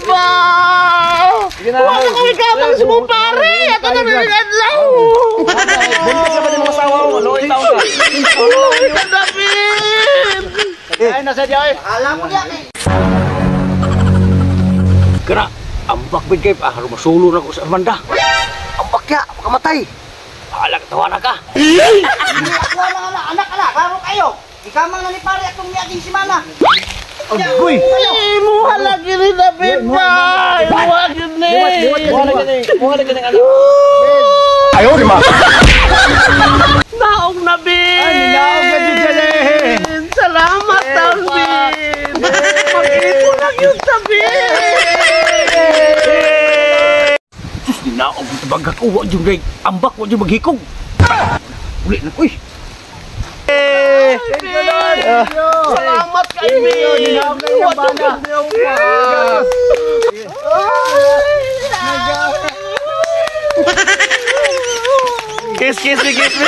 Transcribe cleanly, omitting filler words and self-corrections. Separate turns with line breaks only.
ba? Wala ko ikamang sa mong pare. Ato na rin adlaw.
Buntis na ba ni mga asawa mo? Luoy taon ka.
Uy, David!
Ay, nasa diya eh.
Alam mo niya kay.
Kana, ambak bid kay ah masulo na ko sa Amanda.
Ambak ya, makamatay.
Hala ka na ka.
Ako ang mga anak anak, klaro kayo. Ikamang na ni pare atong miaging simana.
Agoy.
Imuha lagi ni David ba? Imuha gini.
Muha lagi ni anak.
Ayaw di ma.
Naong na, Bin!
Ay, naong na jud siya, eh.
Salamat, taon, Bin! Mag-ipon lang yun sa Bin!
Sus, ninaog yung tabagak ko. Wa jud day. Ambak wa jud maghikog. Uli na ko eh.
Thank you, Lord. Thank you.
Salamat kay Bin!
Ninaog na iyang bana.
Kiss, kiss me, kiss me!